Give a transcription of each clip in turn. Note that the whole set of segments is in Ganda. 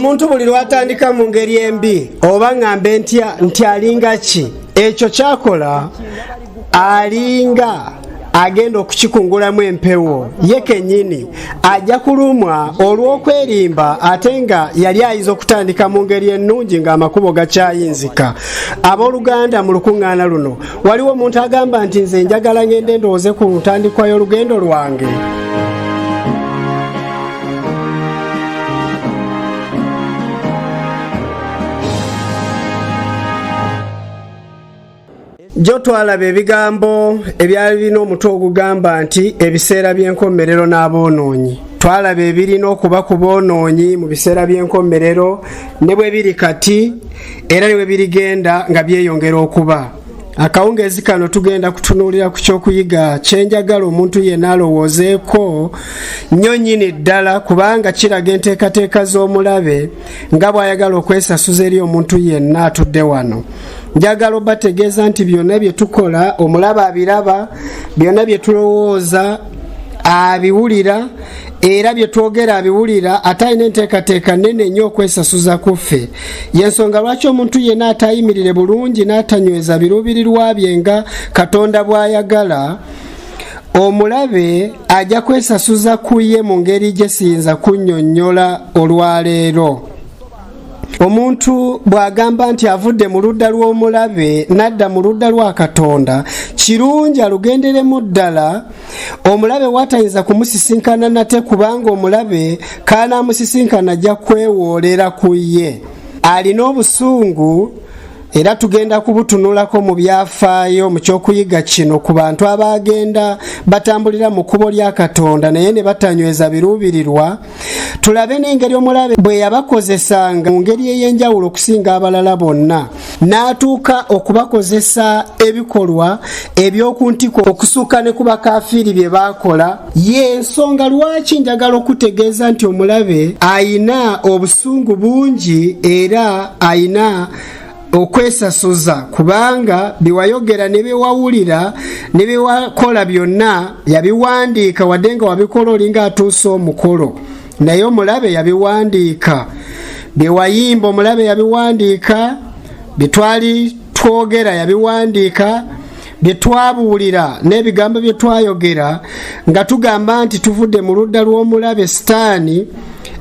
Omuntu buli lw'atandika mu ngeri embi, oba ŋŋambe ntya nti alinga ki, ekyo kyakola alinga agenda okukikungulamu empewo ye kennyini ajja kulumwa olw'okwerimba, ate nga yali ayinza okutandika mu ngeri ennungi ng'amakubo gakyayinzika. Abooluganda, mu lukuŋŋaana luno waliwo omuntu agamba nti, "Nze njagala ngende ndowooze ku ntandikwa y'olugendo lwange"? Jjo twalaba ebigambo ebyali birina omutwe ogugamba nti ebiseera by'enkomerero n'aboonoonyi. Twalaba ebirina okuba ku boonoonyi mu biseera by'enkomerero, ne bwe biri kati era ne bwe birigenda nga byeyongera okuba. Akawungeezi kano tugenda kutunuulira ku kyokuyiga kyenjagala omuntu yenna alowoozeeko nnyo nnyini ddala, kubanga kiraga enteekateeka z'omulabe nga bw'ayagala okwesasuza eri omuntu yenna atudde wano. Njagala obategeeza nti byonna bye tukola omulabe abiraba, byonna bye tulowooza abiwulira, era bye twogera abiwulira, ate alina enteekateeka nnene nnyo okwesasuza ku ffe. Yensonga lwaki omuntu yenna atayimirire bulungi n'atanyweza biruubirirwa bye nga Katonda bw'ayagala, omulabe ajja kwesasuza ku ye mu ngeri gye siyinza kunnyonnyola olwaleero. Omuntu bw'agamba nti avudde mu ludda lw'omulabe n'adda mu ludda lwa Katonda, kirungi alugenderemu ddala omulabe waatayinza kumusisinkana nate, kubanga omulabe kaanaamusisinkana ajja kwewoolera ku ye. Alina obusungu, era tugenda kubutunulako mu byafaayo mu kyokuyiga kino ku bantu abagenda batambulira mu kkubo lya Katonda naye ne batanyweza biruubirirwa. Tulabe n'engeri omulabe bwe yabakozesanga mu ngeri ey'enjawulo okusinga abalala bonna, n'atuuka okubakozesa ebikolwa eby'oku ntiko okusukka ne ku bakafiiri bye baakola. Ye ensonga lwaki njagala okutegeeza nti omulabe ayina obusungu bungi era ayina okwesasuza, kubanga byewayogera ne byewawulira ne byewakola byonna yabiwandiika. Wadde nga wabikola olinga atuusa omukolo, naye omulabe yabiwandiika. Byewayimba omulabe yabiwandiika, byetwali twogera yabiwandiika, bye twabuulira n'ebigambo bye twayogera nga tugamba nti tuvudde mu ludda lw'omulabe Sitaani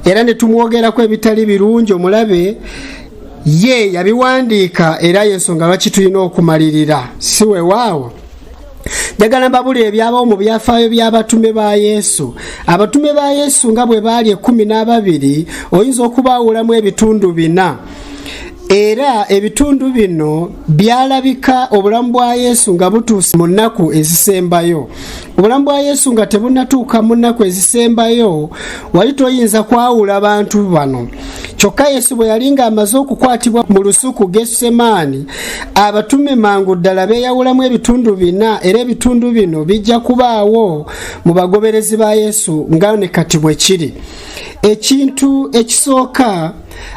era ne tumwogerako ebitali birungi, omulabe ye yabiwandiika. Era yensonga lwaki tulina okumalirira. Si weewaawo? Njagala mbabulira ebyabawo mu byafaayo by'abatume ba Yesu. Abatume ba Yesu nga bwe baali 12, oyinza okubaawulamu ebitundu bina, era ebitundu bino byalabika obulamu bwa Yesu nga butuuse mu nnaku ezisembayo. Obulamu bwa Yesu nga tebunnatuuka mu nnaku ezisembayo, wali toyinza kwawula bantu bano. Kyokka Yesu bwe yali ng'amaze okukwatibwa mu lusuku Gesemaani, abatume mangu ddala beeyawulamu ebitundu bina, era ebitundu bino bijja kubaawo mu bagoberezi ba Yesu nga ne kati bwe kiri. Ekintu ekisooka,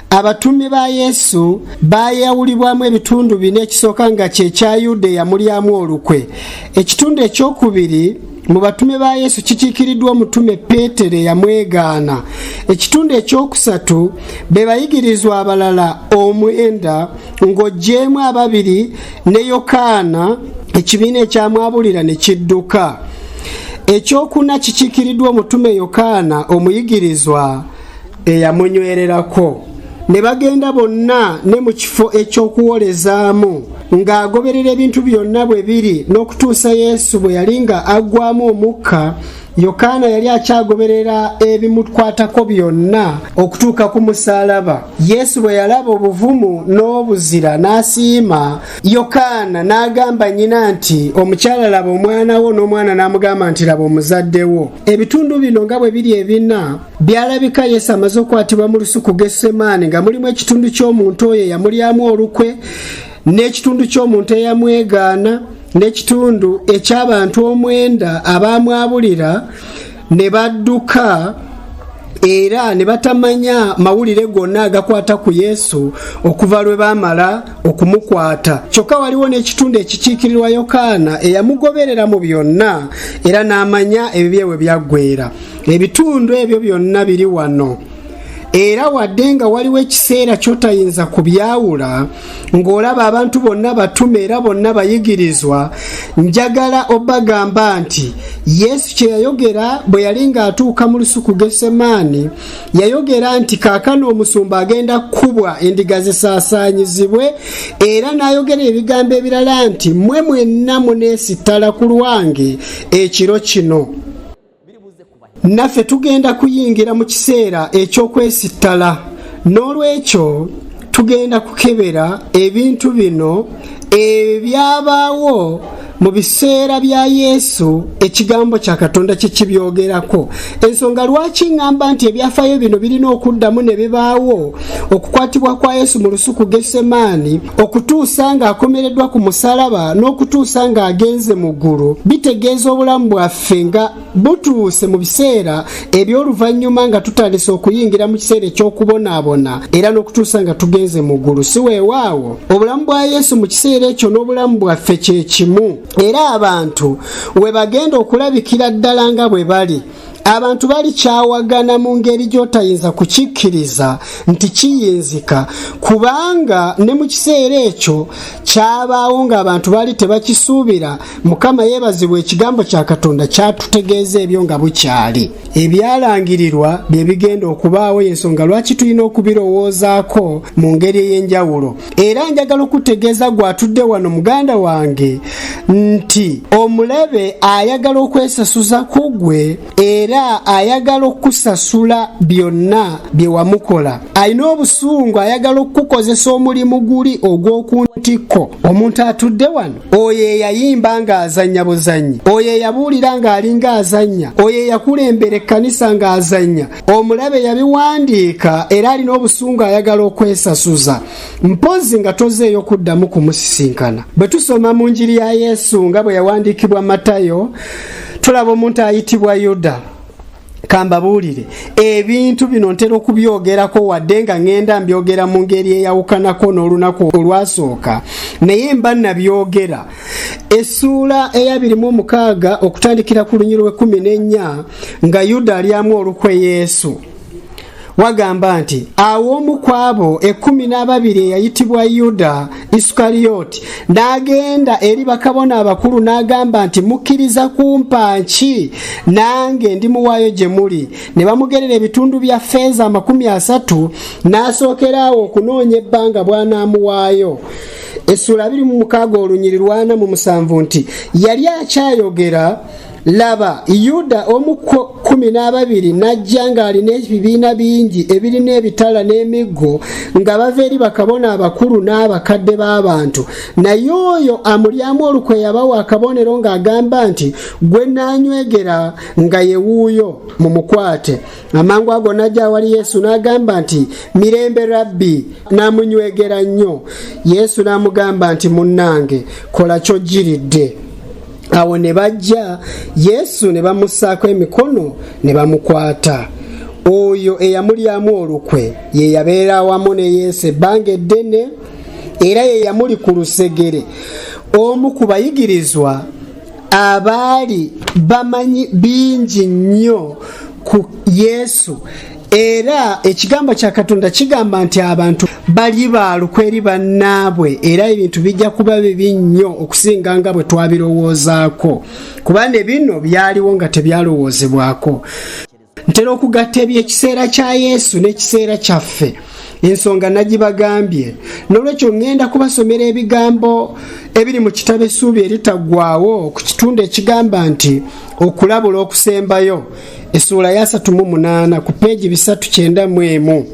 abatume ba Yesu bayawulibwamu ebitundu bina. Ekisooka nga kyekya Yuda eyamulyamu olukwe. Ekitundu ekyokubiri mu batume ba Yesu kikiikiriddwa omutume Peetero eyamwegaana. Ekitundu ekyokusatu be bayigirizwa abalala 9, ng'oggyeemu ababiri ne Yokaana, ekibiina ekyamwabulira ne kidduka. Ekyokuna kikiikiriddwa omutume Yokaana, omuyigirizwa eyamunywererako. Ne bagenda bonna ne mu kifo eky'okuwolezaamu, ng'agoberera ebintu byonna bwe biri n'okutuusa Yesu bwe yali nga aggwamu omukka. Yokaana yali akyagoberera ebimukwatako byonna okutuuka ku musaalaba. Yesu bwe yalaba obuvumu n'obuzira, n'asiima Yokaana, n'agamba nnyina nti, "Omukyala, laba omwana wo," n'omwana n'amugamba nti, "Laba omuzadde wo." Ebitundu bino nga bwe biri ebina byalabika Yesu amaze okukwatibwa mu lusuku Gesemaani, nga mulimu ekitundu ky'omuntu oyo eyamulyamu olukwe, n'ekitundu ky'omuntu eyamwegaana, n'ekitundu eky'abantu 9 abaamwabulira ne badduka era ne batamanya mawulire gonna agakwata ku Yesu okuva lwe baamala okumukwata. Kyokka waliwo n'ekitundu ekikiikirirwa Yokaana eyamugoberera mu byonna era n'amanya ebibye we byaggwera. Ebitundu ebyo byonna biri wano. Era wadde nga waliwo ekiseera ky'otayinza kubyawula, ng'olaba abantu bonna batume era bonna bayigirizwa, njagala obagamba nti Yesu kye yayogera bwe yali ng'atuuka mu lusuku Gesemaani, yayogera nti kaakano omusumba agenda kukubwa, endiga zisaasaanyizibwe, era n'ayogera ebigambo ebirala nti mmwe mwenna muneesittala ku lwange ekiro kino. Naffe tugenda kuyingira mu kiseera eky'okwesittala, n'olwekyo tugenda kukebera ebintu bino ebyabaawo mu biseera bya Yesu, ekigambo kya Katonda kye kibyogerako. Ensonga lwaki ŋŋamba nti ebyafaayo bino birina okuddamu ne bibaawo, okukwatibwa kwa Yesu mu lusuku Gesemaani, okutuusa ng'akomereddwa ku musalaba, n'okutuusa ng'agenze mu ggulu, bitegeeza obulamu bwaffe nga butuuse mu biseera eby'oluvannyuma, nga tutandise okuyingira mu kiseera eky'okubonaabona, era n'okutuusa nga tugenze mu ggulu. Si weewaawo, obulamu bwa Yesu mu kiseera ekyo n'obulamu bwaffe kye kimu, era abantu we bagenda okulabikira ddala nga bwe bali. Abantu balikyawagana mu ngeri gy'otayinza kukikkiriza nti kiyinzika, kubanga ne mu kiseera ekyo kyabaawo ng'abantu baali tebakisuubira. Mukama yeebazibwa, ekigambo kya Katonda kyatutegeeza ebyo nga bukyali. Ebyalangirirwa bye bigenda okubaawo, ensonga lwaki tulina okubirowoozaako mu ngeri ey'enjawulo. Era njagala okutegeeza gw'atudde wano, muganda wange, nti omulabe ayagala okwesasuza ku ggwe, era ayagala okukusasula byonna bye wamukola. Alina obusungu, ayagala okukukozesa omulimu guli ogw'oku ntikko. Omuntu atudde wano, oyo eyayimba ng'azannya buzannyi, oyo eyabuulira ng'alinga azannya, oyo eyakulembera ekkanisa ng'azannya, omulabe yabiwandiika era alina obusungu, ayagala okwesasuza, mpozi nga tozeeyo kuddamu kumusisinkana. Bwe tusoma mu njiri ya Yesu nga bwe yawandiikibwa Matayo, tulaba omuntu ayitibwa Yuda. Kambabuulire, ebintu bino ntera okubyogerako, wadde nga ŋŋenda mbyogera mu ngeri eyawukanako n'olunaku olwasooka, naye mba nabyogera. Essuula eya 26 okutandikira ku lunyiriri lw'e14, nga Yuda alyamu olukwe Yesu, wagamba nti, "Awo omu ku abo 12 eyayitibwa Yuda Isukariyoti n'agenda eri bakabona abakulu n'agamba nti, 'Mukkiriza kumpa nki, nange ndimuwaayo gye muli?' Ne bamugerera ebitundu bya ffeeza 30. N'asookeraawo okunoonya ebbanga bw'anaamuwaayo." Essuula 26 olunyiriri 47 nti, "Yali akyayogera, laba, Yuda omu ku 12 n'ajja ng'alina ebibiina bingi ebirina ebitala n'emiggo, nga bava eri bakabona abakulu n'abakadde b'abantu. Naye oyo amulyamu olukwe yabawa akabonero ng'agamba nti, 'Gwe naanywegera nga ye wuuyo, mumukwate.' Amangu ago n'ajja awali Yesu n'agamba nti, 'Mirembe, Rabbi,' n'amunywegera nnyo. Yesu n'amugamba nti, 'Munnange, kola ky'ojjiridde.' Awo ne bajja Yesu ne bamussaako emikono ne bamukwata. Oyo eyamulyamu olukwe ye yabeera awamu ne Yesu ebbanga eddene, era ye yamuli ku lusegere, omu ku bayigirizwa abaali bamanyi bingi nnyo ku Yesu. Era ekigambo kya Katonda kigamba nti abantu bali baalukwe eri bannaabwe, era ebintu bijja kuba bibi nnyo okusinga nga bwe twabirowoozaako, kuba ne bino byaliwo nga tebyalowoozebwako. Ntera okugatta ebyekiseera kya Yesu n'ekiseera kyaffe, ensonga nagibagambye. N'olwekyo ŋŋenda kubasomera ebigambo ebiri mu kitabo Essuubi Eritaggwawo, ku kitundu ekigamba nti "Okulabula Okusembayo", essuula ya 38 ku peegi 391.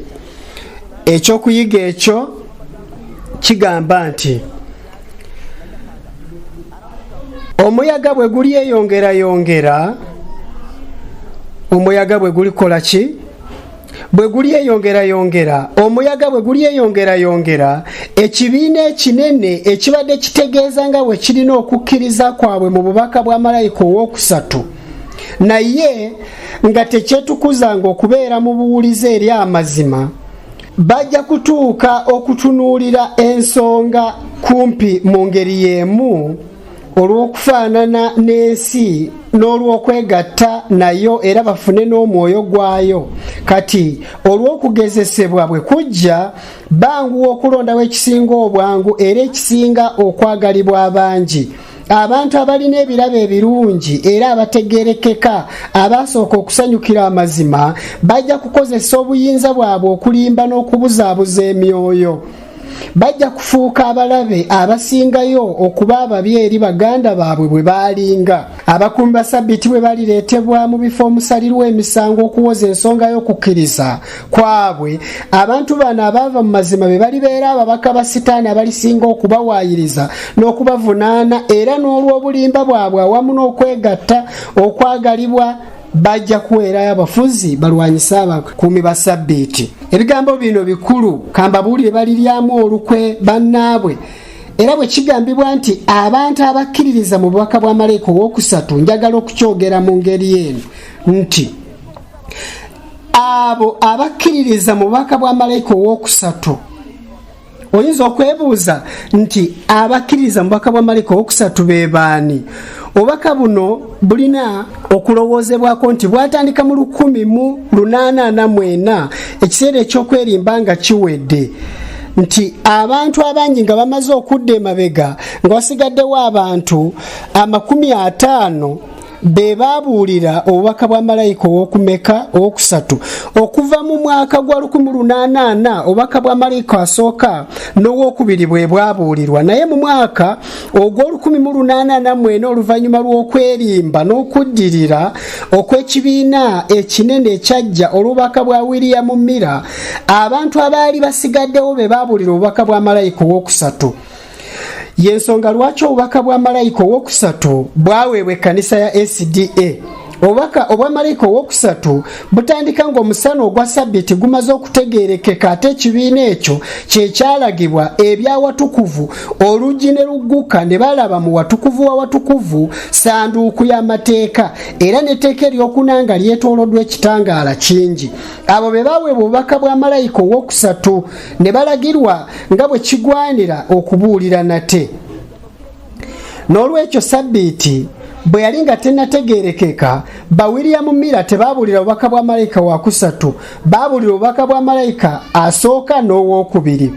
Ekyokuyiga ekyo kigamba nti, "Omuyaga bwe gulyeyongerayongera." Omuyaga bwe gulikola ki? Bwe gulyeyongerayongera. Omuyaga bwe gulyeyongerayongera, ekibiina ekinene ekibadde kitegeeza nga bwe kirina okukkiriza kwabwe mu bubaka bwa malayika owookusatu, naye nga tekyetukuzanga okubeera mu buwulize eri amazima, bajja kutuuka okutunuulira ensonga kumpi mu ngeri y'emu. Olw'okufaanana n'ensi n'olw'okwegatta nayo era bafune n'omwoyo gwayo. Kati olw'okugezesebwa bwe kujja, banguwa okulondawo ekisinga obwangu era ekisinga okwagalibwa abangi. Abantu abalina ebirabo ebirungi era abategerekeka abaasooka okusanyukira amazima bajja kukozesa obuyinza bwabwe okulimba n'okubuzaabuza emyoyo. Bajja kufuuka abalabe abasingayo okuba ababi eri baganda baabwe bwe baalinga. Abakuumi ba Ssabbiiti bwe balireetebwa mu bifo omusalirwa emisango okuwoza ensonga y'okukkiriza kwabwe, abantu bano abaava mu mazima be balibeera ababaka ba Sitaani abalisinga okubawaayiriza n'okubavunaana, era n'olw'obulimba bwabwe awamu n'okwegatta okwagalibwa bajja kuweerayo abafuzi balwanyise abakuumi ba Ssabbiiti. Ebigambo bino bikulu, kambabuulire, baliryamu olukwe bannaabwe. Era bwe kigambibwa nti abantu abakkiririza mu bubaka bwa malayika owookusatu, njagala okukyogera mu ngeri eno nti abo abakkiririza mu bubaka bwa malayika owookusatu, oyinza okwebuuza nti abakkiririza mu bubaka bwa malayika owokusatu be baani? Obubaka buno bulina okulowoozebwako nti bwatandika mu 1844, ekiseera eky'okwerimba nga kiwedde, nti abantu abangi nga bamaze okudda emabega, nga wasigaddewo abantu 50 be baabuulira obubaka bwa malayika ow'okumeka? Owokusatu. Okuva mu mwaka gwa 1840 obubaka bwa malayika asooka n'owokubiri bwe bwabuulirwa, naye mu mwaka ogw'olukumi mu lunaana ana mwena, oluvannyuma lw'okwerimba n'okuddirira okw'ekibiina ekinene ekyajja olw'obubaka bwa William Miller, abantu abaali basigaddewo be baabuulira obubaka bwa malayika owokusatu. Yensonga lwaki obubaka bwa malayika owokusatu bwaweebwa ekkanisa ya SDA. Obubaka obwa malayika owokusatu butandika ng'omusana ogwa Sabbiiti gumaze okutegeerekeka, ate ekibiina ekyo kyekyalagibwa ebyawatukuvu, oluggi ne lugguka ne balaba mu watukuvu wa watukuvu sanduuku y'amateeka era n'etteeka eryokuna nga lyetooloddwa ekitangaala kingi. Abo be baweebwa obubaka bwa malayika owokusatu ne balagirwa nga bwe kigwanira okubuulira nate. N'olwekyo Sabbiiti bwe yali nga tennategeerekeka, ba William Miller tebabuulira bubaka bwa malayika wakusatu, babuulira obubaka bwa malayika asooka n'owokubiri.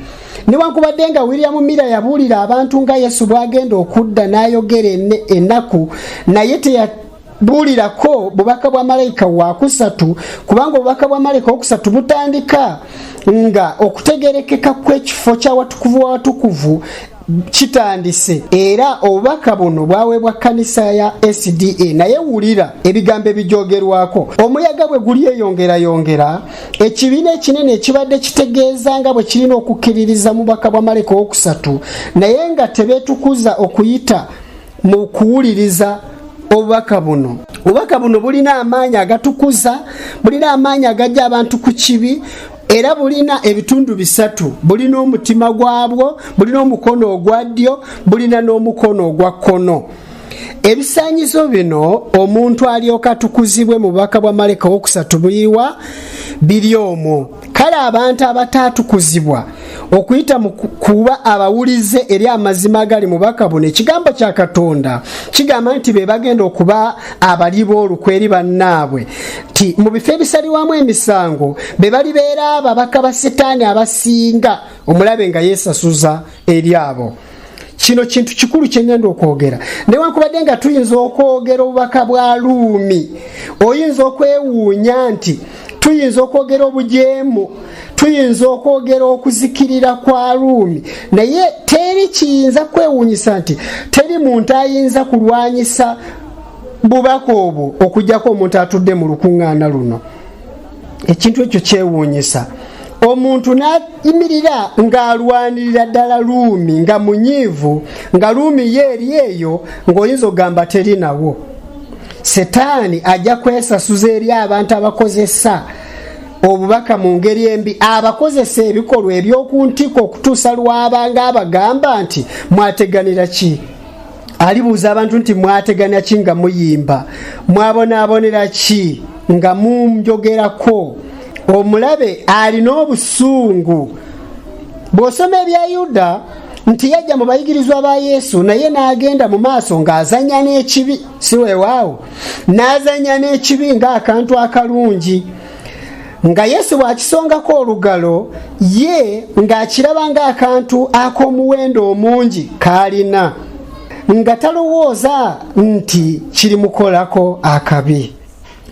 Newankubadde nga William Miller yabuulira abantu nga Yesu bw'agenda okudda n'ayogera ennaku, naye teyabuulirako bubaka bwa malayika wakusatu, kubanga obubaka bwa malayika wokusatu butandika nga okutegerekeka kw'ekifo kyawatukuvu wa watukuvu kitandise, era obubaka buno bwaweebwa kkanisa ya SDA. Naye wulira ebigambo ebijoogerwako: omuyaga bwe gulyeyongerayongera, ekibiina ekinene ekibadde kitegeeza nga bwe kirina okukkiririza mu bubaka bwa malayika owokusatu naye nga tebeetukuza okuyita mu kuwuliriza obubaka buno. Obubaka buno bulina amaanyi agatukuza, bulina amaanyi agajja abantu ku kibi, era bulina ebitundu bisatu: bulina omutima gwabwo, bulina omukono ogwa ddyo, bulina n'omukono ogwa kkono. Ebisaanyizo bino omuntu alyoka atukuzibwe mu bubaka bwa malayika owokusatu biriwa? Biri omwo. Kale abantu abataatukuzibwa okuyita mu kuba abawulize eri amazima agali mu bubaka buno, ekigambo kya Katonda kigamba nti be bagenda okuba abali b'olukwe eri bannaabwe, nti mu bifo ebisalirwamu emisango be balibeera ababaka ba Sitaani abasinga, omulabe nga yeesasuza eri abo. Kino kintu kikulu kyeŋŋenda okwogera. Newankubadde nga tuyinza okwogera obubaka bwa Luumi, oyinza okwewuunya nti tuyinza okwogera obujeemu, tuyinza okwogera okuzikirira kwa Luumi, naye teri kiyinza kwewuunyisa nti teri muntu ayinza kulwanyisa bubaka obwo okugjako omuntu atudde mu lukuŋŋaana luno. Ekintu ekyo kyewuunyisa, omuntu n'ayimirira ng'alwanirira ddala Luumi nga munyiivu, nga Luumi ye eri eyo ng'oyinza okugamba terinawo. Setaani ajja kwesasuza eri abantu abakozesa obubaka mu ngeri embi, abakozesa ebikolwa eby'oku ntikko okutuusa lwabanga abagamba nti mwateganira ki? Alibuuza abantu nti mwategana ki nga muyimba? Mwabonaabonera ki nga munjogerako? Omulabe alina obusungu. Bw'osoma ebya Yuda Nti yajja mu bayigirizwa ba Yesu, naye n'agenda mu maaso ng'azannya n'ekibi, si weewaawo, n'azannya n'ekibi ng'akantu akalungi. Nga Yesu bw'akisongako olugalo, ye ng'akiraba ng'akantu ak'omuwendo omungi k'alina, nga talowooza nti kirimukolako akabi.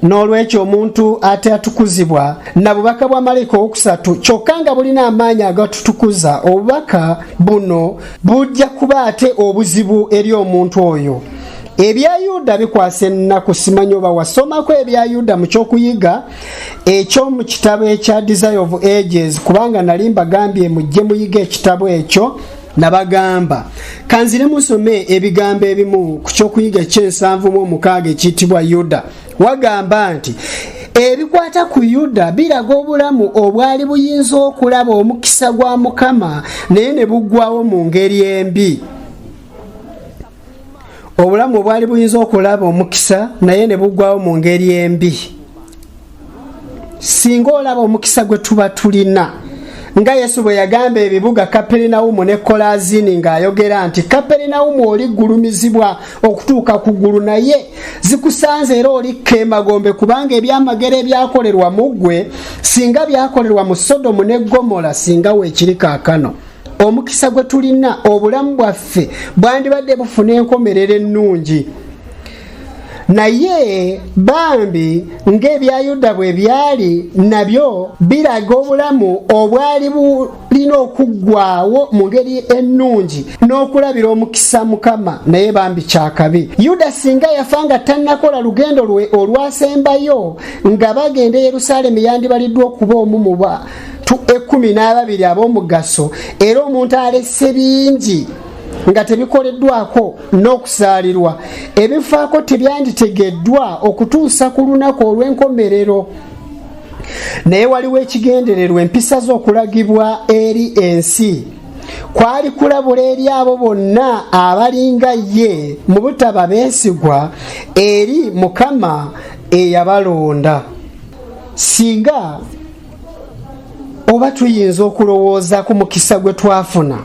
N'olwekyo omuntu ate atukuzibwa na bubaka bwa malayika owokusatu, kyokka nga bulina amaanyi agatutukuza, obubaka buno bujja kuba ate obuzibu eri omuntu oyo. Ebya Yuda bikwasa ennaku. Simanyi oba wasomako ebya Yuda mu kyokuyiga eky'omu kitabo ekya Desire of Ages, kubanga nali mbagambye mujje muyiga ekitabo ekyo. Nabagamba kanzire musome ebigambo ebimu ku kyokuyiga eky'76 ekiyitibwa Yuda. Wagamba nti ebikwata ku Yuda biraga obulamu obwali buyinza okulaba omukisa gwa Mukama, naye ne buggwawo mu ngeri embi. Obulamu obwali buyinza okulaba omukisa, naye ne buggwawo mu ngeri embi. Singa olaba omukisa gwe tuba tulina, nga Yesu bwe yagamba ebibuga Kaperinawumu ne Kolazini, ng'ayogera nti, "Kaperinawumu, oliggulumizibwa okutuuka ku ggulu, naye zikusanze era olikka emagombe, kubanga ebyamagero ebyakolerwa mu ggwe singa byakolerwa mu Sodomu ne Gomola, singa weekiri kaakano." Omukisa gwe tulina, obulamu bwaffe bwandibadde bufuna enkomerero ennungi, naye bambi ng'ebya Yuda bwe byali, nabyo biraga obulamu obwali bulina okuggwawo mu ngeri ennungi n'okulabira omukisa Mukama, naye bambi kyakabi. Yuda singa yafa nga tannakola lugendo lwe olwasembayo nga bagenda e Yerusaalemi, yandibaliddwa okuba omu mu bantu 12 ab'omugaso, era omuntu alese bingi nga tebikoleddwako n'okusaalirwa. Ebifaako tebyanditegeddwa okutuusa ku lunaku olw'enkomerero, naye waliwo ekigendererwa. Empisa z'okulagibwa eri ensi kwali kulabula eri abo bonna abalinga ye mu butaba beesigwa eri Mukama eyabalonda. Singa oba tuyinza okulowooza ku mukisa gwe twafuna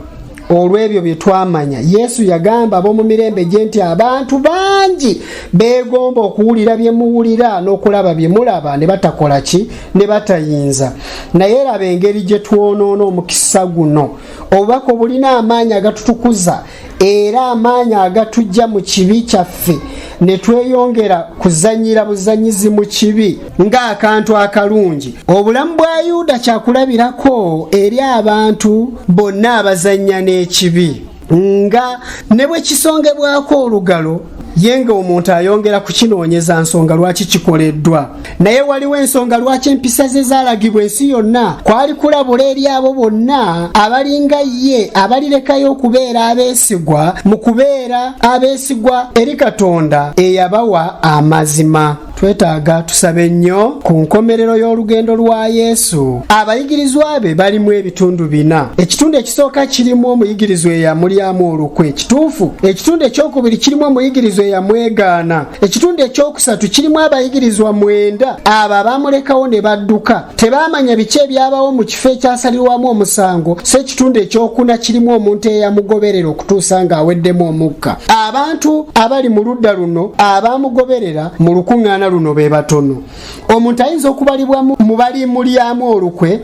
olw'ebyo bye twamanya. Yesu yagamba ab'omu mirembe gye nti, "Abantu bangi beegomba okuwulira bye muwulira n'okulaba bye mulaba, ne batakola ki? Ne batayinza." Naye laba engeri gye twonoona omukisa guno. Obubaka obulina amaanyi agatutukuza era amaanyi agatujja mu kibi kyaffe, ne tweyongera kuzanyira buzanyizi mu kibi ng'akantu akalungi. Obulamu bwa Yuda kyakulabirako eri abantu bonna abazannya n'ekibi, nga ne bwe kisongebwako olugalo, ye nga omuntu ayongera kukinoonyeza nsonga lwaki kikoleddwa. Naye waliwo ensonga lwaki empisa ze zaalagibwa ensi yonna. Kwali kulabula eri abo bonna abalinga ye, abalirekayo okubeera abeesigwa mu kubeera abeesigwa eri Katonda eyabawa amazima. Twetaaga tusabe nnyo. Ku nkomerero y'olugendo lwa Yesu, abayigirizwa be balimu ebitundu bina. Ekitundu ekisooka kirimu omuyigirizwa eyamulyamu olukwe, kituufu. Ekitundu ekyokubiri kirimu omuyigirizwa eyamwegaana. Ekitundu ekyokusatu kirimu abayigirizwa 9, abo abamulekawo ne badduka, tebaamanya biki ebyabawo mu kifo ekyasalirwamu omusango. So ekitundu ekyokuna kirimu omuntu eyamugoberera okutuusa ng'aweddemu omukka. Abantu abali mu ludda luno abamugoberera mu lukuŋŋaana luno be batono. Omuntu ayinza okubalibwa mu balimulyamu olukwe,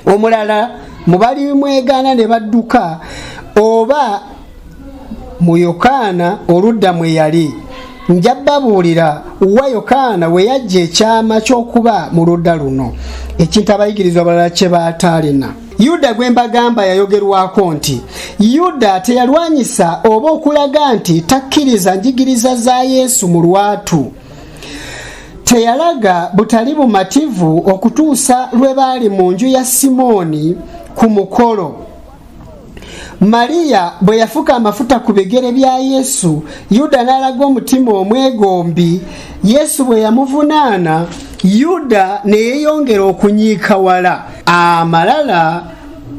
omulala mu balimwegaana ne badduka, oba mu Yokaana oludda mwe yali. Nja babuulira wa Yokaana we yajja ekyama ky'okuba mu ludda luno, ekintu abayigirizwa balala kye baataalina. Yuda gwe mbagamba yayogerwako nti Yuda teyalwanyisa oba okulaga nti takkiriza njigiriza za Yesu mu lwatu. Teyalaga butali bumativu okutuusa lwe baali mu nju ya Simooni ku mukolo. Mariya bwe yafuka amafuta ku bigere bya Yesu, Yuda n'alaga omutima omwegombi. Yesu bwe yamuvunaana, Yuda ne yeeyongera okunyiikawala. Amalala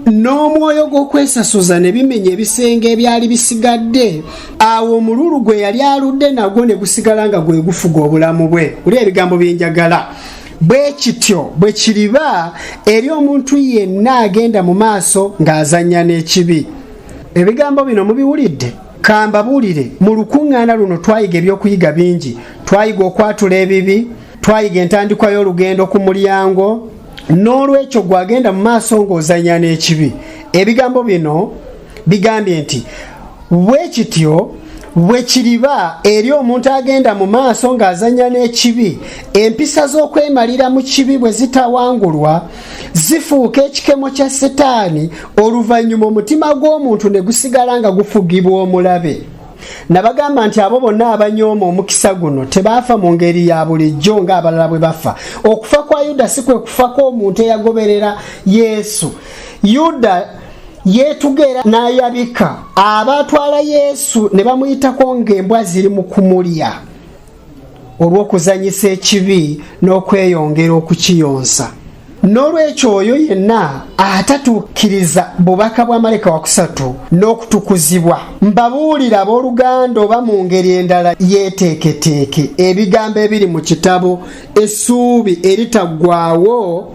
n'omwoyo gw'okwesasuza ne bimenya ebisenge ebyali bisigadde. Awo omululu gwe yali aludde nagwo ne gusigala nga gwe gufuga obulamu bwe. Uli ebigambo byenjagala. Bwe kityo bwe kiriba eri omuntu yenna agenda mu maaso ng'azannya n'ekibi. Ebigambo bino mubiwulidde? Kambabuulire, mu lukuŋŋaana luno twayiga ebyokuyiga bingi. Twayiga okwatula ebibi, twayiga entandikwa y'olugendo ku mulyango. N'olwekyo gwagenda mu maaso ng'ozannya n'ekibi. Ebigambo bino bigambye nti bwe kityo bwe kiriba eri omuntu agenda mu maaso ng'azannya n'ekibi. Empisa z'okwemalira mu kibi bwe zitawangulwa zifuuka ekikemo kya Setaani, oluvannyuma omutima gw'omuntu ne gusigala nga gufugibwa omulabe. Nabagamba nti abo bonna abanyooma omukisa guno tebaafa mu ngeri ya bulijjo ng'abalala bwe bafa. Okufa kwa Yuda si kwe kufa kw'omuntu eyagoberera Yesu. Yuda yeetugera n'ayabika abaatwala Yesu ne bamuyitako ng'embwa ziri mu kumulya olw'okuzanyisa ekibi n'okweyongera okukiyonsa. N'olwekyo oyo yenna atatuukiriza bubaka bwa malayika wakusatu n'okutukuzibwa, mbabuulira abooluganda, oba mu ngeri endala yeeteeketeeke. Ebigambo ebiri mu kitabo Essuubi Eritaggwaawo,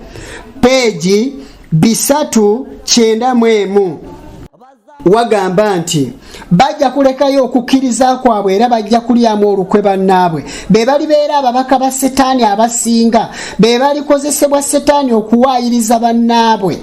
peegi 391, wagamba nti bajja kulekayo okukkiriza kwabwe era bajja kulyamu olukwe bannaabwe. Be balibeera ababaka ba Setaani abasinga, be balikozesebwa Setaani okuwaayiriza bannaabwe.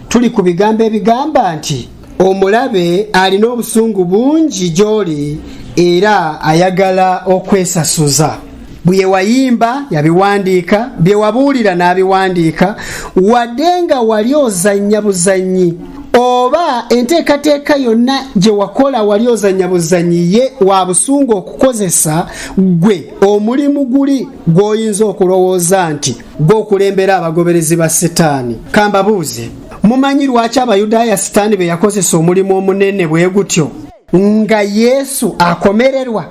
Tuli ku bigambo ebigamba nti omulabe alina obusungu bungi gy'oli era ayagala okwesasuza. Bye wayimba yabiwandiika, bye wabuulira n'abiwandiika, wadde nga wali ozannya buzannyi oba enteekateeka yonna gye wakola wali ozannya buzannyi, ye wa busungu okukozesa ggwe omulimu guli gw'oyinza okulowooza nti gw'okulembera abagoberezi ba Setaani. Kambabuuze, mumanyi lwaki Abayudaaya Sitaani be yakozesa omulimu omunene bwe gutyo nga Yesu akomererwa?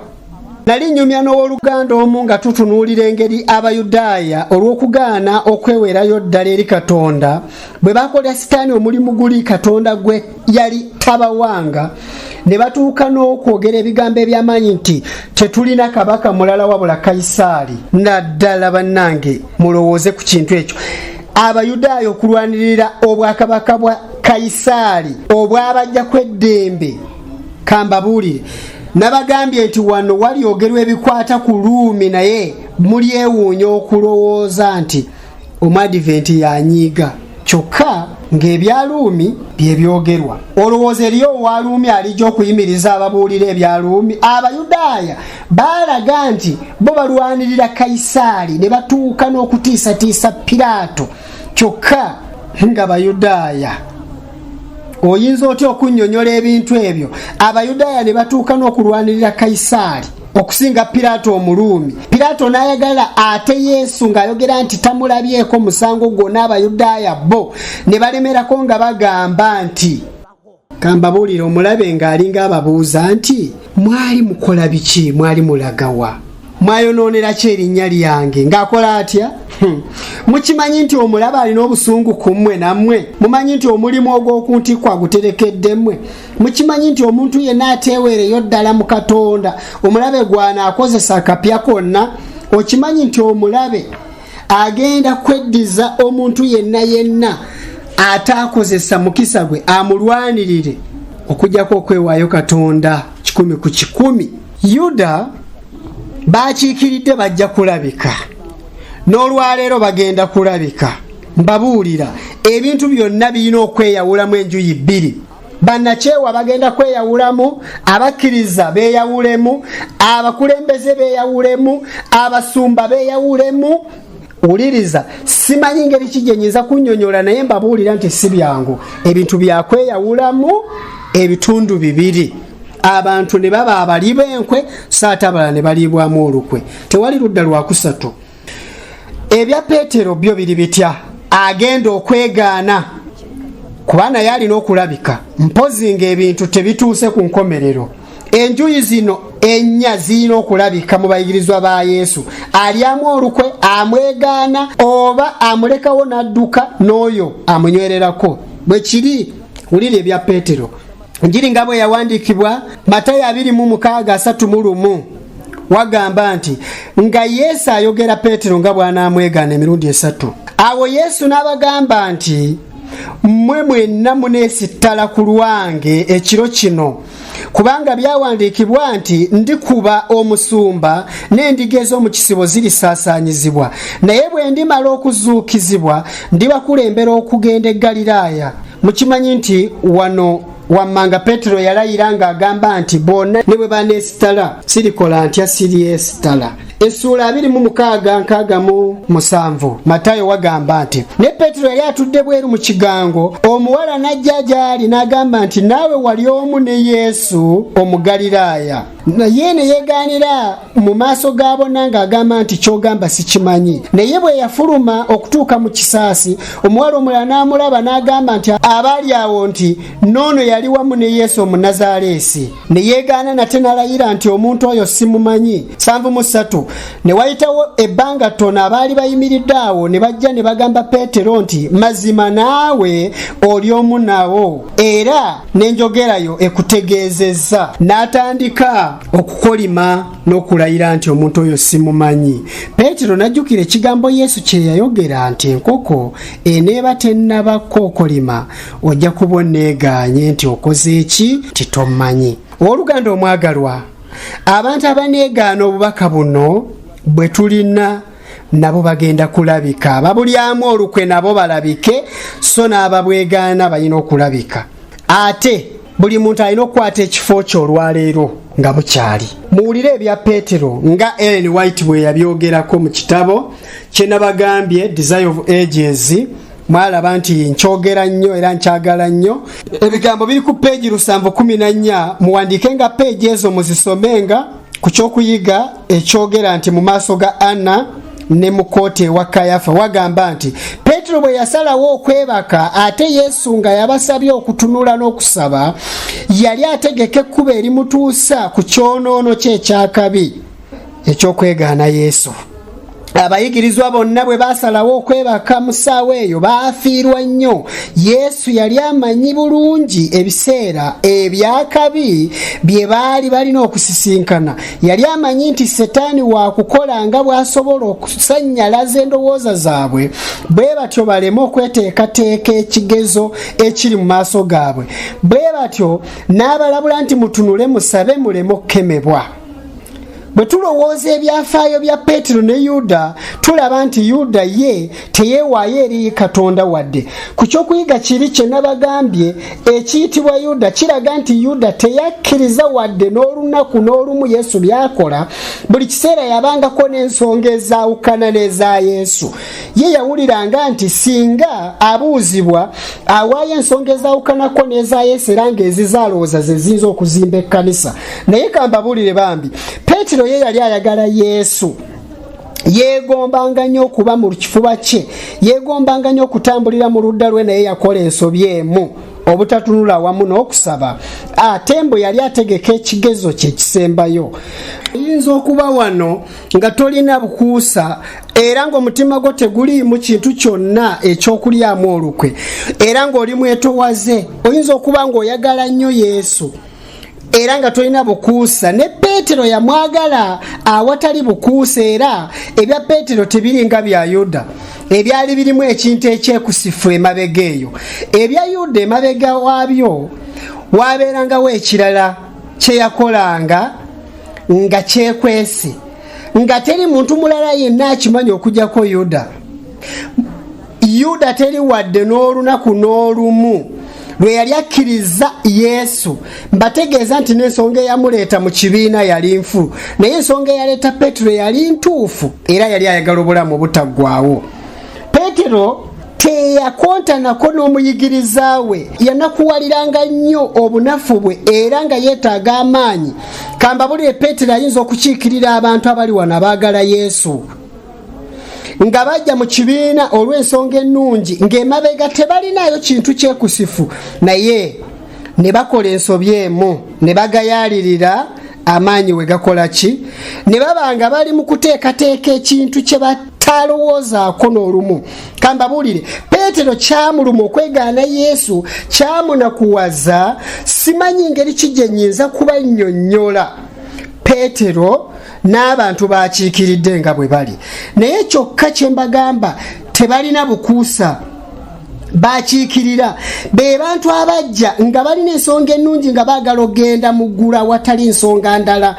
Nali nnyumya n'owooluganda omu nga tutunuulira engeri Abayudaaya olw'okugaana okwewerayo ddala eri Katonda bwe bakolera Sitaani omulimu guli Katonda gwe yali tabawanga, ne batuuka n'okwogera ebigambo eby'amaanyi nti tetulina kabaka mulala wabula Kayisaali. Naddala bannange, mulowooze ku kintu ekyo, Abayudaaya okulwanirira obwakabaka bwa Kayisaali obwabajjako eddembe. Kambabuulire, nabagambye nti wano walyogerwa ebikwata ku Luumi, naye mulyewuunya okulowooza nti Omuadiventi yanyiiga kyokka ng'ebya Luumi bye byogerwa. Olowooza eriyo owa Luumi alijja okuyimiriza ababuulira ebya Luumi? Abayudaaya baalaga nti bo balwanirira Kayisaali ne batuuka n'okutiisatiisa Piraato kyokka nga Bayudaaya. Oyinza otya okunnyonnyola ebintu ebyo? Abayudaaya ne batuuka n'okulwanirira Kayisaali okusinga Piraato Omuluumi. Piraato n'ayagala ate Yesu ng'ayogera nti tamulabyeko musango gwonna. Abayudaaya bo ne balemerako nga bagamba nti, kambabuulire, omulabe ng'alinga ababuuza nti mwali mukola biki, mwali mulagawa, mwayonoonera ki erinnya lyange? Ng'akola atya? Mukimanyi nti omulabe alina obusungu ku mmwe? Nammwe mumanyi nti omulimu ogw'oku ntikko aguterekedde mmwe? Mukimanyi nti omuntu yenna ateeweereyo ddala mu Katonda omulabe gw'anaakozesa akapya konna? Okimanyi nti omulabe agenda kweddiza omuntu yenna yenna ataakozesa mukisa gwe amulwanirire, okujjako okwewaayo Katonda 100 ku 100? Yuda bakiikiridde bajja kulabika n'olwaleero, bagenda kulabika. Mbabuulira, ebintu byonna birina okweyawulamu enjuyi bbiri. Bannakyewa bagenda kweyawulamu, abakkiriza beeyawulemu, abakulembeze beeyawulemu, abasumba beeyawulemu. Wuliriza, simanyi ngeri ki gye nyinza kunnyonnyola, naye mbabuulira nti si byangu. Ebintu byakweyawulamu ebitundu bibiri, abantu ne baba abali b'enkwe so ate abalala ne baliibwamu olukwe. Tewali ludda lwakusatu. Ebya Peetero byo biri bitya? Agenda okwegaana, kuba naye alina okulabika, mpozi ng'ebintu tebituuse ku nkomerero. Enjuyi zino ennya zirina okulabika mu bayigirizwa ba Yesu: alyamu olukwe amwegaana, oba amulekawo n'adduka, n'oyo amunywererako. Bwe kiri. Wulira ebya Peetero. Njiri nga bwe yawandiikibwa Matayo 26:31 wagamba nti nga Yesu ayogera Peetero nga bw'anaamwegaana emirundi esatu. Awo Yesu n'abagamba nti, Mmwe mwenna muneesittala ku lwange ekiro kino, kubanga byawandiikibwa nti, Ndikuba omusumba, n'endiga ez'omu kisibo zirisaasaanyizibwa. Naye bwe ndimala okuzuukizibwa, ndibakulembera okugenda e Ggaliraaya. Mukimanyi nti wano wammanga Peetero yalayira ng'agamba nti, Bonna ne bwe baneesitala, sirikola ntya, siriyesitala. Essuula 26:67 Matayo wagamba nti, Ne Peetero yali atudde bweru mu kigango, omuwala n'ajja gy'ali n'agamba nti, Naawe wali omu ne Yesu Omugaliraaya. Naye ne yeegaanira mu maaso ga bonna ng'agamba nti, Ky'ogamba sikimanyi. Naye bwe yafuluma okutuuka mu kisaasi, omuwala omulala n'amulaba n'agamba nti abaali awo nti, N'ono yali wamu ne Yesu Omunazaaleesi. Ne yeegaana nate n'alayira nti, Omuntu oyo simumanyi. 73 ne wayitawo ebbanga ttono, abaali bayimiridde awo ne bajja ne bagamba Peetero nti, Mazima naawe oli omu nabo, era n'enjogera yo ekutegeezezza. N'atandika okukolima n'okulayira nti, Omuntu oyo simumanyi. Peetero n'ajjukira ekigambo Yesu kye yayogera nti, Enkoko eneeba tennaba kukookolima, ojja kuba onneegaanye nti okoze eki, nti tommanyi. Owooluganda omwagalwa, abantu abaneegaana obubaka buno bwe tulina nabo bagenda kulabika. Ababulyamu olukwe nabo balabike, so n'ababwegaana balina okulabika. Ate buli muntu alina okukwata ekifo kye olwaleero nga bukyali. Muwulire ebya Peetero nga Ellen White bwe yabyogerako mu kitabo kye nabagambye, Desire of Ages. Mwalaba nti nkyogera nnyo era nkyagala nnyo. Ebigambo biri ku peegi 714. Muwandiike nga peegi ezo, muzisomenga ku kyokuyiga ekyogera nti mu maaso ga Anna ne mu kooti ewa Kayafa. Wagamba nti Peetero bwe yasalawo okwebaka, ate Yesu nga yabasabye okutunula n'okusaba, yali ategeka ekkubo erimutuusa ku kyonoono kye ekyakabi ekyokwegaana Yesu. Abayigirizwa bonna bwe baasalawo okwebaka mu ssaawa eyo, baafiirwa nnyo. Yesu yali amanyi bulungi ebiseera ebyakabi bye baali balina okusisinkana. Yali amanyi nti Setaani waakukola nga bw'asobola okusannyalaza endowooza zaabwe, bwe batyo baleme okweteekateeka ekigezo ekiri mu maaso gaabwe. Bwe batyo n'abalabula nti, Mutunule, musabe, muleme okukemebwa. Bwe tulowooza ebyafaayo bya Peetero ne Yuda, tulaba nti Yuda ye teyeewaayo eri Katonda wadde. Ku kyokuyiga kiri kye nabagambye ekiyitibwa Yuda kiraga nti Yuda teyakkiriza wadde n'olunaku n'olumu Yesu byakola. Buli kiseera yabangako n'ensonga ezaawukana n'eza Yesu. Ye yawuliranga nti singa abuuzibwa, awaayo ensonga ezaawukanako n'eza Yesu, era ng'ezizaalowooza ze ziyinza okuzimba ekkanisa. Naye kambabuulire bambi, Peetero ye yali ayagala Yesu. Yeegombanga nnyo okuba mu kifuba kye, yeegombanga nnyo okutambulira mu ludda lwe, naye yakola ensobi emu, obutatunula wamu n'okusaba, ate mbu yali ategeka ekigezo kye kisembayo. Oyinza okuba wano nga tolina bukuusa, era ng'omutima gwo teguliimu kintu kyonna ekyokulyamu olukwe, era ng'oli mwetowaze. Oyinza okuba ng'oyagala nnyo Yesu era nga tolina bukuusa. Ne Peetero yamwagala awatali bukuusa, era ebya Peetero tebiringa bya Yuda ebyali birimu ekintu ekyekusifu emabega eyo. Ebya Yuda emabega waabyo wabeerangawo ekirala kye yakolanga nga kyekwese, nga teri muntu mulala yenna akimanyi okujjako Yuda. Yuda teri wadde n'olunaku n'olumu lwe yali akkiriza Yesu. Mbategeeza nti n'ensonga eyamuleeta mu kibiina yali nfu, naye ensonga eyaleeta Peetero yali ntuufu, era yali ayagala obulamu obutaggwaawo. Peetero teyakontanako n'omuyigiriza we. Yanakuwaliranga nnyo obunafu bwe era nga yeetaaga amaanyi. Kambabulire, Peetero ayinza okukiikirira abantu abali wano abaagala Yesu, nga bajja mu kibiina olw'ensonga ennungi, ng'emabega tebalinaayo kintu kyekusifu, naye ne bakola ensobi emu ne bagayaalirira amaanyi we gakola ki, ne baba nga bali mu kuteekateeka ekintu kye batalowoozaako n'olumu. Kambabuulire, Peetero kyamuluma okwegaana Yesu, kyamunakuwaza. Simanyi ngeri ki gye nnyinza kubannyonnyola Peetero n'abantu bakiikiridde nga bwe bali, naye kyokka kye mbagamba, tebalina bukuusa. Bakiikirira be bantu abajja nga balina ensonga ennungi, nga baagala okugenda mu ggulu awatali nsonga ndala.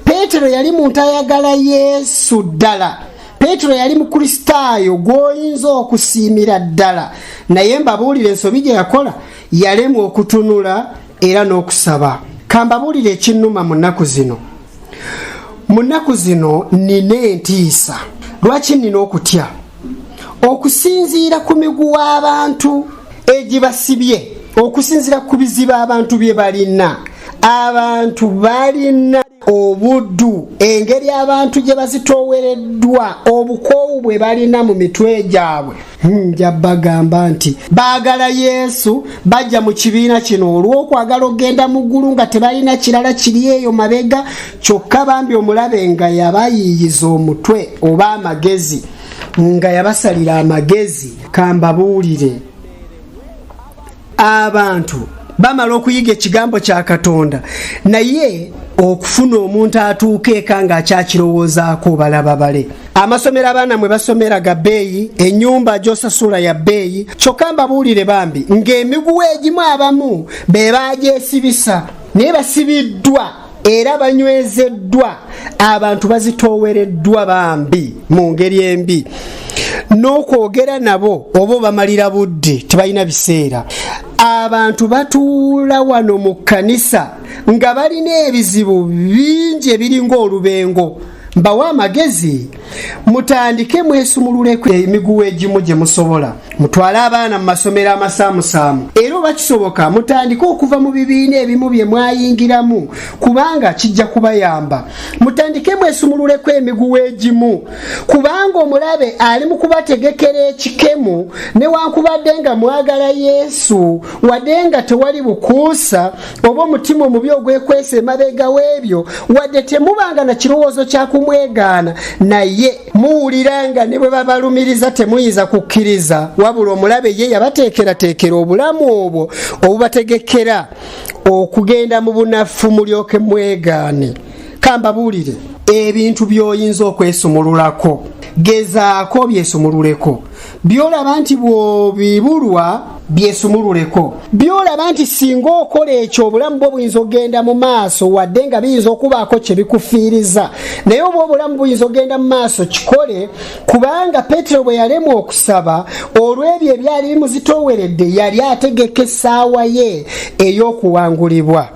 Peetero yali muntu ayagala Yesu ddala. Peetero yali Mukristaayo gw'oyinza okusiimira ddala, naye mbabuulira ensobi gye yakola: yalemwa okutunula era n'okusaba. Kambabuulira ekinnuma mu nnaku zino. Mu nnaku zino nina entiisa. Lwaki nina okutya? Okusinziira ku miguwa abantu egibasibye, okusinziira ku bizibu abantu bye balina, abantu balina obuddu, engeri abantu gye bazitoowereddwa, obukoowu bwe balina mu mitwe gyabwe, nja bagamba nti baagala Yesu, bajja mu kibiina kino olw'okwagala okugenda mu ggulu nga tebalina kirala kiri eyo mabega. Kyokka bambi omulabe nga yabayiiyiza omutwe oba amagezi, nga yabasalira amagezi. Kambabuulire, abantu bamala okuyiga ekigambo kya Katonda, naye okufuna omuntu atuuka eka ng'akyakirowoozaako, balaba bale. Amasomero abaana mwe basomera ga bbeeyi, ennyumba gy'osasula ya bbeeyi. Kyokka mbabuulire bambi ng'emiguwa egimu abamu be bagyesibisa, naye basibiddwa era banywezeddwa. Abantu bazitoowereddwa bambi mu ngeri embi, n'okwogera nabo oba obamalira budde, tebalina biseera. Abantu batuula wano mu kkanisa nga balina ebizibu bingi ebiringa olubengo. Mbawe amagezi: mutandike mwesumululeko emiguwa egimu gye musobola, mutwale abaana mu masomero amasaamusaamu, era oba kisoboka mutandike okuva mu bibiina ebimu bye mwayingiramu, kubanga kijja kubayamba. Mutandike mwesumululeko emiguwa egimu, kubanga omulabe ali mu kubategekera ekikemu. Newankubadde nga mwagala Yesu, wadde nga tewali bukuusa oba omutima omubi ogwekwesa emabega w'ebyo, wadde temubanga na kirowoozo kya kumwegaana, naye muwulira nga ne bwe babalumiriza temuyinza kukkiriza. Wabula omulabe ye yabateekerateekera obulamu obwo obubategekera okugenda mu bunafu, mulyoke mwegaane. Kambabuulire, ebintu by'oyinza okwesumululako, gezaako byesumululeko. Byolaba nti bw'obibulwa, byesumululeko. Byolaba nti singa okola ekyo obulamu bwo buyinza okugenda mu maaso, wadde nga biyinza okubaako kye bikufiiriza, naye oba obulamu buyinza okugenda mu maaso, kikole. Kubanga Peetero bwe yalemwa okusaba olw'ebyo ebyali bimuzitooweredde, yali ategeka essaawa ye ey'okuwangulibwa.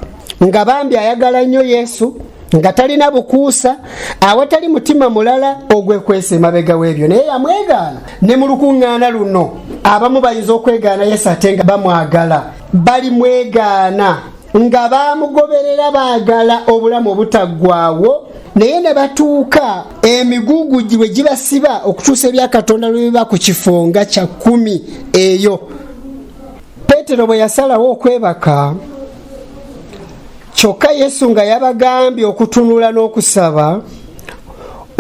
Nga bambi ayagala nnyo Yesu, nga talina bukuusa, awatali mutima mulala ogwekwesa emabega w'ebyo, naye yamwegaana. Ne mu lukuŋŋaana luno abamu bayinza okwegaana Yesu ate nga bamwagala. Balimwegaana nga bamugoberera, baagala obulamu obutaggwawo, naye ne batuuka emigugu bwe gibasiba okutuusa ebya Katonda lwe biba ku kifo nga kya 10 eyo. Peetero bwe yasalawo okwebaka, kyokka Yesu nga yabagambye okutunula n'okusaba,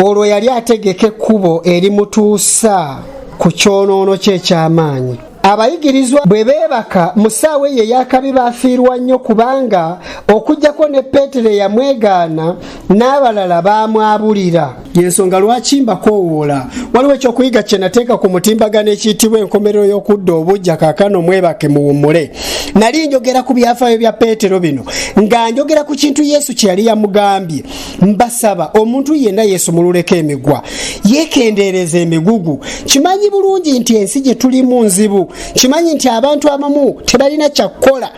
olwo yali ategeka ekkubo erimutuusa ku kyonoono kye eky'amaanyi. Abayigirizwa bwe beebaka mu ssaawa eyo ey'akabi, baafiirwa nnyo, kubanga okuggyako ne Peetero eyamwegaana, n'abalala baamwabulira. Yensonga lwaki mbakoowoola. Waliwo ekyokuyiga kye nateeka ku mutimbagano ekiyitibwa "Enkomerero y'okudda obujja". Kaakano mwebake muwummule. Nali njogera ku byafaayo bya Peetero bino, nga njogera ku kintu Yesu kye yali yamugambye. Mbasaba omuntu yenna yeesumululeko emigwa, yeekendeereza emigugu. Kimanyi bulungi nti ensi gye tulimu nzibu, kimanyi nti abantu abamu tebalina kyakukola,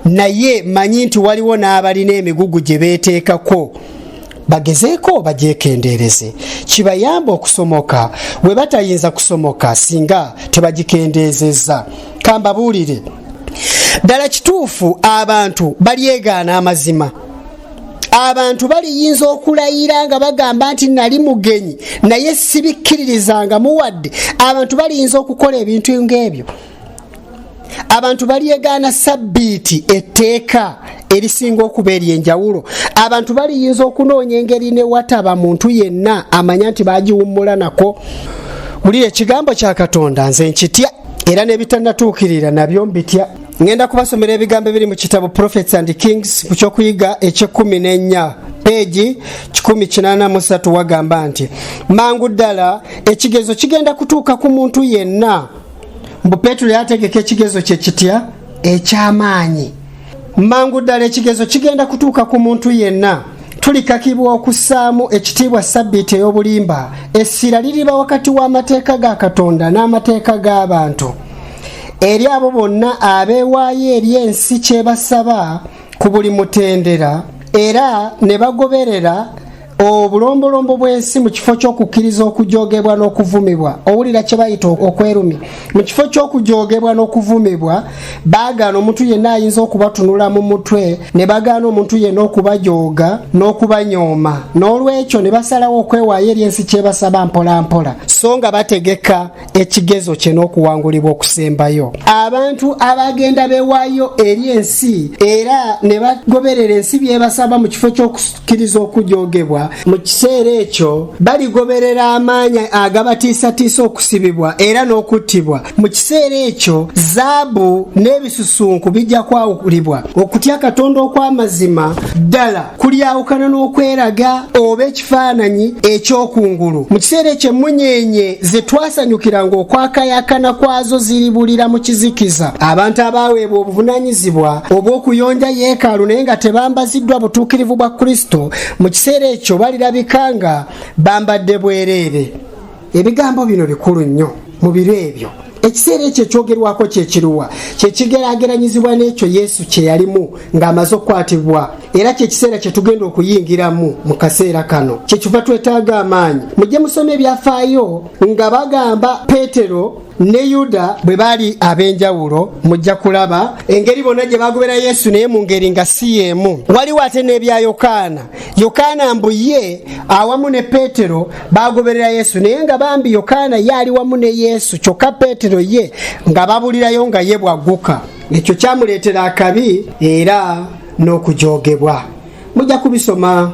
naye manyi nti waliwo n'abalina emigugu gye beeteekako. Bagezeeko bagyekendeereze, kibayamba okusomoka we batayinza kusomoka singa tebagikendeezezza. Kambabuulire, ddala kituufu, abantu balyegaana amazima. Abantu baliyinza okulayira nga bagamba nti, "Nali mugenyi, naye sibikkiririzanga muwadde." Abantu baliyinza okukola ebintu ng'ebyo. Abantu balyegaana Sabbiiti, etteeka erisinga okuba eryenjawulo. Abantu baliyinza okunoonya engeri ne wataba muntu yenna amanya nti bagiwummula nako. Wulira ekigambo kya Katonda, nze nkitya, era n'ebitannatuukirira nabyo mbitya. Ŋŋenda kubasomera ebigambo ebiri mu kitabo Prophets and Kings, ku kyokuyiga ekyekumi n'ennya, peegi 183. Wagamba nti, "Mangu ddala ekigezo kigenda kutuuka ku muntu yenna." Mbu Peetero yategeka ekigezo kye kitya eky'amaanyi. Mangu ddala ekigezo kigenda kutuuka ku muntu yenna. Tulikakibwa okussaamu ekitiibwa sabbiiti ey'obulimba. Essira liriba wakati w'amateeka ga Katonda n'amateeka g'abantu. Eri abo bonna abeewaayo eri ensi kyebasaba ku buli mutendera era ne bagoberera obulombolombo bw'ensi mu kifo ky'okukkiriza okujogebwa n'okuvumibwa. Owulira kye bayita okwerumya. Mu kifo ky'okujogebwa n'okuvumibwa, baagaana omuntu yenna ayinza okubatunula mu mutwe, ne bagaana omuntu yenna okubajooga n'okubanyooma. N'olwekyo ne basalawo okwewaayo eri ensi kyebasaba mpolampola, so nga bategeka ekigezo kye n'okuwangulibwa okusembayo. Abantu abagenda bewaayo eri ensi era ne bagoberera ensi byebasaba mu kifo ky'okukkiriza okujogebwa, mu kiseera ekyo baligoberera amaanyi agabatiisatiisa okusibibwa era n'okuttibwa. Mu kiseera ekyo zaabu n'ebisusunku bijja kwawulibwa. Okutya Katonda okw'amazima ddala kulyawukana n'okweraga oba ekifaananyi eky'okungulu. Mu kiseera ekyo emmunyeenye ze twasanyukiranga okwakayakana kwazo ziribulira mu kizikiza. Abantu abaaweebwa obuvunaanyizibwa obw'okuyonja yeekaalu naye nga tebambaziddwa butuukirivu bwa Kristo, mu kiseera ekyo balirabika nga bambadde bwereere. Ebigambo bino bikulu nnyo mu biro ebyo. Ekiseera ekyo ekyogerwako kye kiruwa? Kye kigeraageranyizibwa n'ekyo Yesu kye yalimu ng'amaze okukwatibwa, era kye kiseera kye tugenda okuyingiramu mu kaseera kano. Kye kiva twetaaga amaanyi. Mujje musome ebyafaayo nga bagamba Peetero ne Yuda bwe baali ab'enjawulo, mujja kulaba engeri bonna gye bagobera Yesu naye mu ngeri nga si y'emu. Waliwo ate n'ebya Yokaana. Yokaana mbu ye awamu ne Peetero bagoberera Yesu, naye nga bambi Yokaana ye ali wamu ne Yesu, kyokka Peetero ye nga babulirayo nga ye bwagguka. Ekyo kyamuleetera akabi era n'okujogebwa. Mujja kubisoma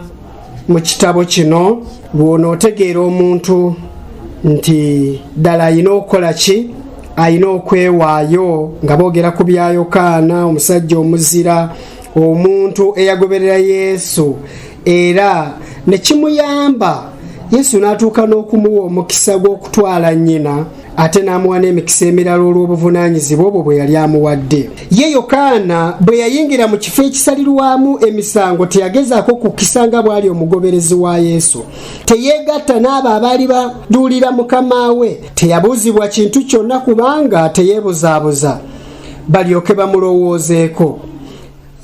mu kitabo kino lw'onootegeera omuntu nti ddala alina okukola ki, alina okwewaayo. Nga boogera ku bya Yokaana, omusajja omuzira, omuntu eyagoberera Yesu era ne kimuyamba, Yesu n'atuuka n'okumuwa omukisa gw'okutwala nnyina, ate n'amuwa n'emikisa emirala olw'obuvunaanyizibwa obwo bwe yali amuwadde. Ye Yokaana bwe yayingira mu kifo ekisalirwamu emisango, teyagezaako kukisa nga bw'ali omugoberezi wa Yesu. Teyeegatta n'abo abaali baduulira mukama we. Teyabuuzibwa kintu kyonna kubanga teyeebuzaabuza balyoke bamulowoozeeko.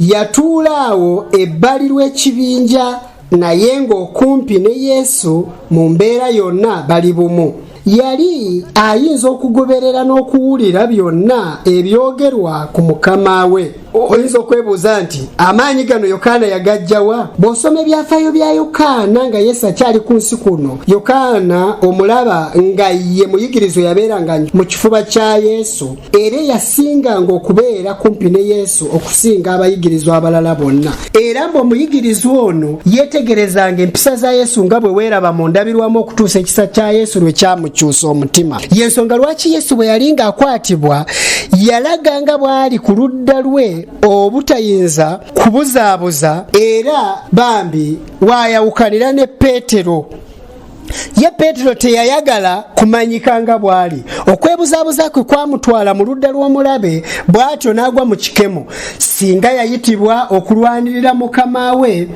Yatuula awo ebbali lw'ekibinja naye ng'okumpi ne Yesu mu mbeera yonna bali bumu. Yali ayinza okugoberera n'okuwulira byonna ebyogerwa ku mukama we. Oyinza okwebuuza nti amaanyi gano Yokaana yagajjawa? Bw'osoma ebyafaayo bya Yokaana nga Yesu akyali ku nsi kuno, Yokaana omulaba nga ye muyigirizo yabeeranga mu kifuba kya Yesu era eyasinganga okubeera kumpi ne Yesu okusinga abayigirizwa abalala bonna. Era mbu omuyigirizwa ono yeetegerezanga empisa za Yesu nga bwe weeraba mu ndabirwamu okutuusa ekisa kya Yesu lwe kyamukyusa omutima. Y'ensonga lwaki Yesu bwe yali ng'akwatibwa yalaga nga bw'ali ku ludda lwe obutayinza kubuzaabuza, era bambi waayawukanira ne Peetero. Ye Peetero teyayagala kumanyika nga bw'ali. Okwebuzaabuza kwe kwamutwala mu ludda lw'omulabe, bw'atyo n'agwa mu kikemo. Singa yayitibwa okulwanirira mukama we,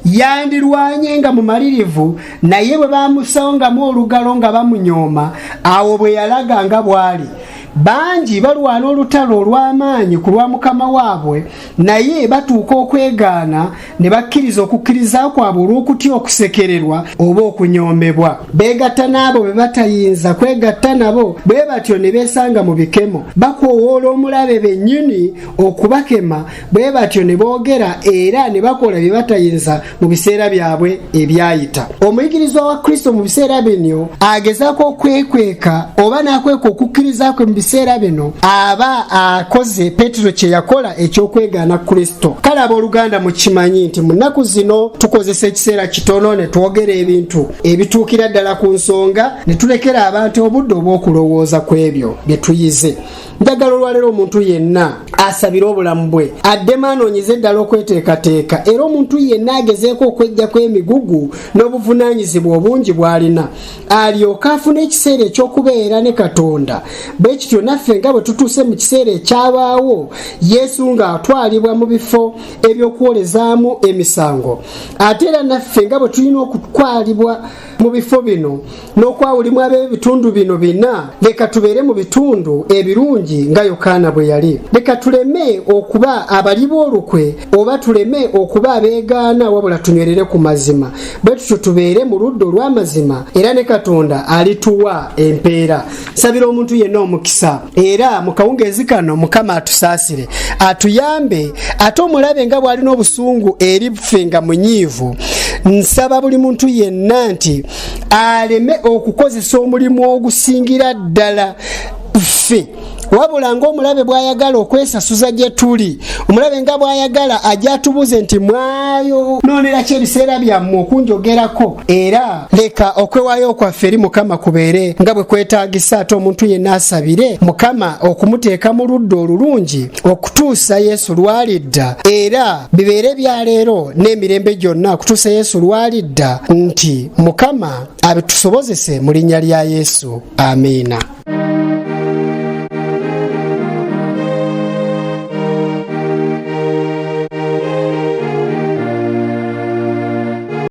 yandirwanye nga mumalirivu, naye bwe baamusongamu olugalo nga bamunyooma, awo bwe yalaga nga bw'ali. Bangi balwana olutalo olw'amaanyi ku lwa mukama waabwe, naye batuuka okwegaana ne bakkiriza okukkiriza kwabwe olw'okutya okusekererwa oba okunyoomebwa. Beegatta n'abo be batayinza kwegatta nabo, bwe batyo ne beesanga mu bikemo. Bakoowoola omulabe bennyini okubakema, bwe batyo ne boogera era ne bakola bye batayinza mu biseera byabwe ebyayita. Omuyigirizwa wa Kristo mu biseera bino agezaako okwekweka oba n'akweka okukkiriza kwe mu biseera bino, aba akoze Peetero kye yakola eky'okwegaana Kristo. Kale abooluganda, mukimanyi nti mu nnaku zino tukozesa ekiseera kitono ne twogera ebintu ebituukira ddala ku nsonga, ne tulekera abantu obudde obw'okulowooza ku ebyo bye tuyize. Njagala olwaleero omuntu yenna asabire obulamu bwe, addemu anoonyeze eddala okweteekateeka, era omuntu yenna agezeeko okweggyako emigugu n'obuvunaanyizibwa obungi bw'alina, alyoke afune ekiseera eky'okubeera ne Katonda. Bwe kityo naffe nga bwe tutuuse mu kiseera ekyabaawo Yesu ng'atwalibwa mu bifo eby'okuwolezaamu emisango, ate era naffe nga bwe tulina okutwalibwa mu bifo bino n'okwawulimu ab'ebitundu bino bina, leka tubeere mu bitundu ebirungi nga Yokaana bwe yali. Leka tuleme okuba abali b'olukwe oba tuleme okuba abeegaana, wabula tunywerere ku mazima. Bwe tutyo tubeere mu ludda olw'amazima, era ne Katonda alituwa empeera. Nsabira omuntu yenna omukisa, era mu kawungeezi kano Mukama atusaasire, atuyambe, ate omulabe nga bw'alina obusungu eri ffe nga munyiivu. Nsaba buli muntu yenna nti aleme okukozesa omulimu ogusingira ddala ffe, wabula ng'omulabe bw'ayagala okwesasuza gye tuli, omulabe nga bw'ayagala ajja atubuuze nti mwayo noonera ki ebiseera byammwe okunjogerako. Era leka okwewaayo kwaffe eri Mukama kubeere nga bwe kwetaagisa, ate omuntu yenna asabire Mukama okumuteeka mu ludda olulungi okutuusa Yesu lw'alidda, era bibeere bya leero n'emirembe gyonna okutuusa Yesu lw'alidda, nti Mukama abitusobozese mu linnya lya Yesu. Amiina.